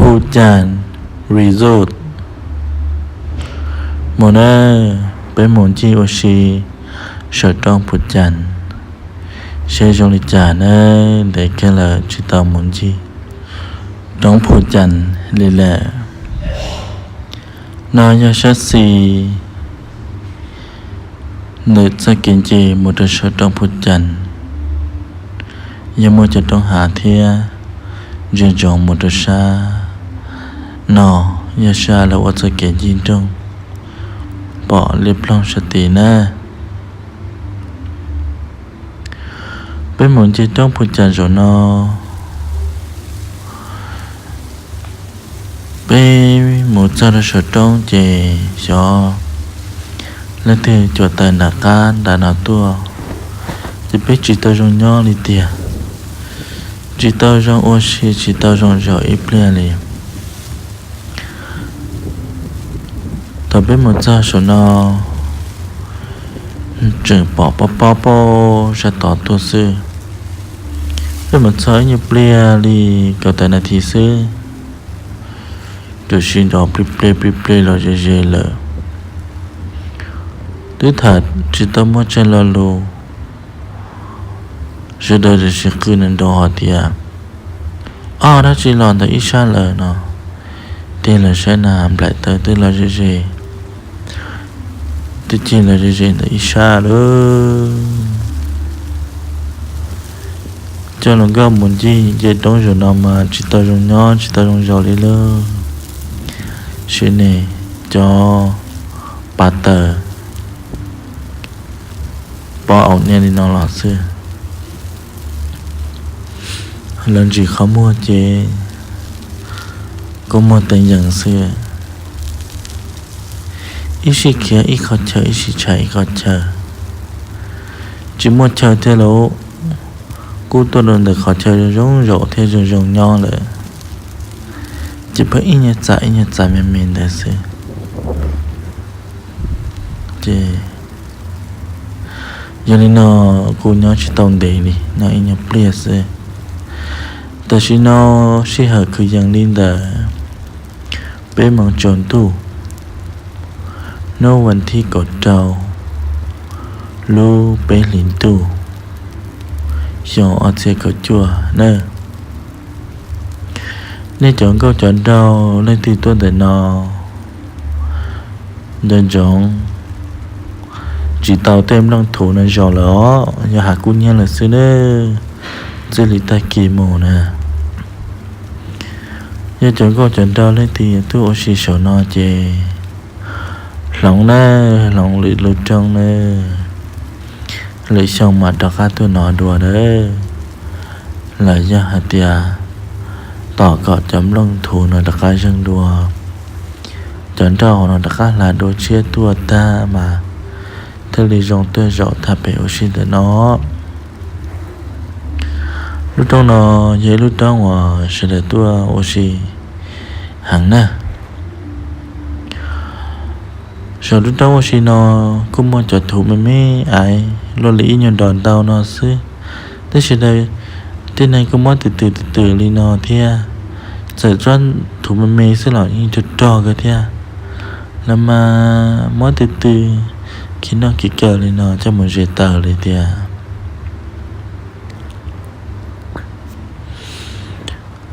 Phu Cas Resort. Mus na, peb mus ncig ua si saum roob Phu Cas, seb zoo li cas na, ntev kawg lawm tsis tau mus ncig roob Phu Cas li lawm. No yog sab xis ntawm txoj kev nce mus rau saum roob Phu Cas, yog muaj cov roob hav thiab ntsia ntsoov mus rau sab no, yog sab lawv ua txoj kev ncig nroog pom liab ploog sab tid na. Peb mus ncig roob Phu Cas zaum no, peb mus txog rau saum roob ces xyov leej twg cuam taws nram qab nram no tuaj, ces peb tsis tau zoo nyob li tiag, tsis tau zoo ua si, tsis tau zoo zaum ib pliag li. Thaum peb mus txog saum no, tseem pom pob pob paub sab tod tuaj xwb. Peb mus txog ib nyuag pliag li kaum tawm nas this xwb, tam sim nrov plig plig plig plig los ze ze lawm. Twb tham tsis tau muaj tsawg lo lus, sawv daws tam sim qw nrov nrov hais tias, ob, dab tsi los ntawm ib sab lawm no. Tig los saib na, nplaim taws twb los ze ze, twb cig los ze ze ntawm ib sab lawm. Coj hluas nkauj mus ncig nce roob zaum no mas tsis tau zoo nyob tsis tau zoo zaum li lauj. Sim neej cov pav taws pob aum niaj li no los xwb, lawv ntsis qhov muag ces kua muag teev yees xwb. Ib sij khiav ib qhov chaw, ib sij tshav ib qhov chaw, tsis muaj chaw thiab lauj. Kuj tuaj rau ntawm qhov chaw zoo zoo zaum thiab zoo zoo nyob lawm, ces pheej ib nyuag txam ib nyuag txam me me ntawd xwb. Ces yog li no kuj nyob tsis tau ntev li, nyob ib nyuag pliag xwb. Tam sim no sij hawm kwv yees li ntawm peb moos tsaus ntuj, hnub vas thib kaum rau lub peb hlis ntuj, xyoo ob txhiab kaum cuaj na. Nej cov nkauj cov nraug leej twg tuaj ntawm no, nco ntsoov tsis tau tej nplooj thuv no zaum lawm os, yog has kub nyiab lawm xwb nawb, txij li tag kis mus na. Yog cov nkauj cov nraug leej twg tuaj ua si saum no ces hloov na, hloov lwm lub rooj na, lwm xyoo mam rov qab tuaj no dua nawb. Los yog hais tias tos kom cov nplooj thuv no rov qab zeeg dua, cov nrauj no rov qab hla dua tshiab tuaj tag mas thiaj li zoo tuaj zaum thaj pem ua si ntawm no. Lub rooj no yog ib lub rooj uas sawv daws tuaj ua si heev na. Saum lub rooj ua si no kuj muaj cov thuv me me aiv luaj li ib nyuag nrov ntau no xwb, tab sis sawv daws tej neeg kuj muab tws tws tws tws li no thiab. Txawm tsob thuv me me xwb los yeej rog rog kawg thiab, los mas muab tws tws khi noj khi kaw li no coj mus ze taws li tias.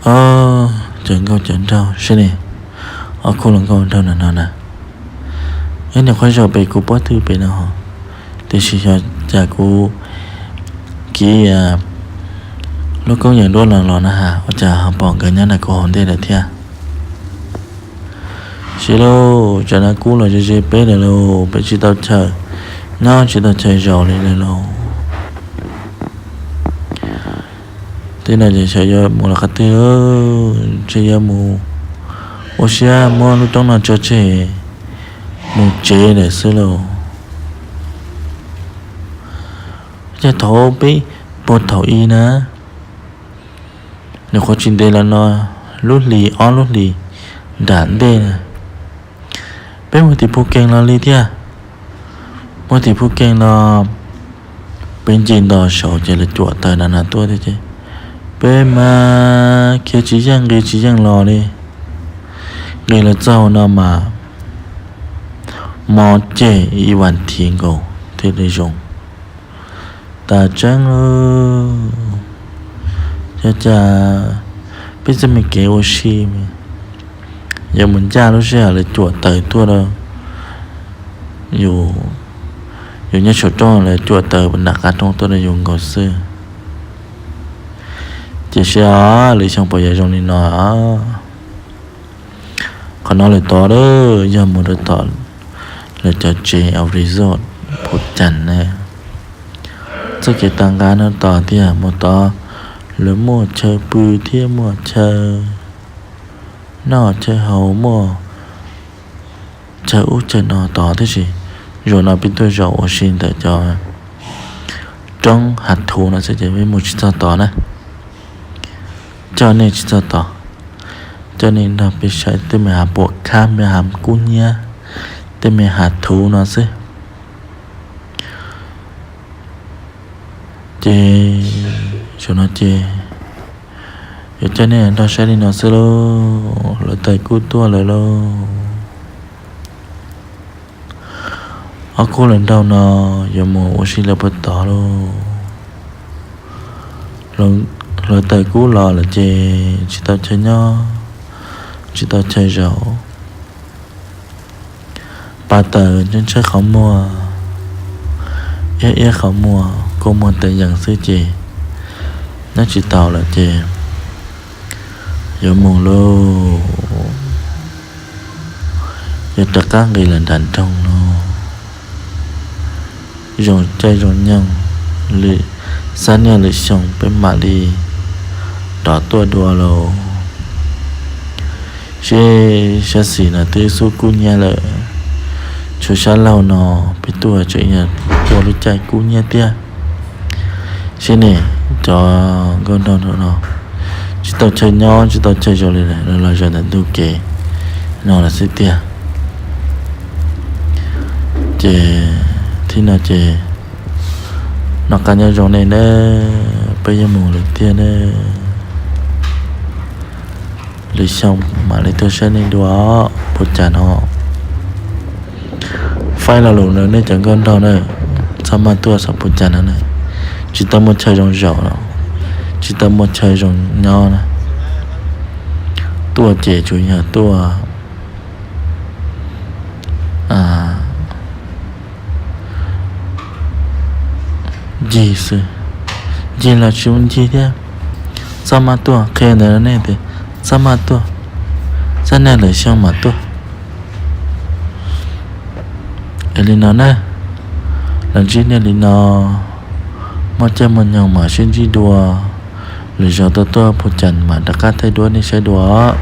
Ob, cov nkauj cov nraug seb ne, ob khub hluas nkauj nraug no no na, ib nyuag qhov zaum pem kuv pob tw pem no, tiam sis xyov cas kuv kiv lub koob yawm duab los los na has, ua cas ho pom nkawd nyob ntawm kuv hauv ntej lawm thiab. Siv lauj, tsam no kub los ze ze peb lawm lauj, peb tsis tau chaw nyob tsis tau chaw zaum li lawm lauj. Tej no ces xyov yuav mus los qhov twg, ntshe yuav mus ua siab muab lub roob no tso tseg mus tsev lawm xwb lauj. Yog thaum peb puag thaum i na, nyuam qhuav tsis ntev los no, lub hlis ob lub hlis nram ntej na, peb mus tim Phu Kees los li thiab. Mus tim Phu Kees los, peb nce nto saud ces lawv cuam taws na na tuaj thiab ces peb mas khiav tsis yeej nqis tsis yeej los li. Nqis los txog no mas mob ceg ib vas thiv nkaus thiaj li zoo. Tas tseeb, cas cas peb txoj me kev ua si yuav mus ncaj lub sij hawm lawv cuam taws tuaj rau yus nyob saum roob, lawv cuam taws nram qab roob tuaj rau yus nkaus xwb. Ces seb lwm xyoo puas yuav zoo li no. Qhov no lawm tod, yog mus rau tom lawv cov tsev resort Phu Cas na. Txoj kev tag nqa no tod tiag, mus tod lawv muaj chaw pw thiab muaj chaw noj chaw haus, muaj chaw ub chaw no tod tib si. Zaum no peb tuaj zaum ua si ntawm cov roob hav thuv no xwb ces peb mus tsis txog tod na. Coj nej tsis txog tod, coj nej nrog peb saib tej me hav puam khab, me hav kub hnyiab, tej me hav thuv no xwb. Ces zaum no ces yuav coj nej nrog saib li no xwb lauj. Hlawv taws kub tuaj lawm lauj. Ob khub hluas nraug no yuav mus ua si lawm puag tod lauj. Hlawv taws kub los lawm ces tsis tau chaw nyob, tsis tau chaw zaum. Pas taws ntshaib ntshaib qhov muag, iab iab qhov muag, kua muag teev yees xwb ces nyob tsis tau lawm ces yuav mus lauj. Yuav rov qab nqis los nram nroog no, zoo caij zoo nyoog, lwm xab niaj lwm xyoo peb mam li rov tuaj dua lauj. Seb sab xis no twb xub kub hnyiab lawm, tshuav sab laug no peb tuaj tseem yog tuaj lub caij kub hnyiab thiab. Seb ne, cov nkauj nraug no tsis tau chaw nyob tsis tau chaw zaum li lawm, los zaum ntawm ntug kev no lawm xwb tiag. Ces thib no ces noj qab nyob zoo nej nawb, peb yuav mus lawm tiag nawb. Lwm xyoo mam li tuaj saib nej dua Phu Cas no. Faib lo lus rau nej cov nkauj nraug na, txhob maj tuaj saum Phu Cas no na, tsis tau muaj chaw zoo zaum, tsis tau muaj chaw zoo nyob na. Tuaj ces tsuas yog tuaj ncig xwb, ncig los tsis muaj ncig thiab. Txhob maj tuaj, qhia ntawd nej tias txhob maj tuaj, txhob nag lwm xyoo mam tuaj. Es li no na, los ntsib nej li no, muaj caij muaj nyoog mam sib ntsib dua, lwm zaus tuaj tuaj Phu Cas mam rov qab thaij duab nej saib dua.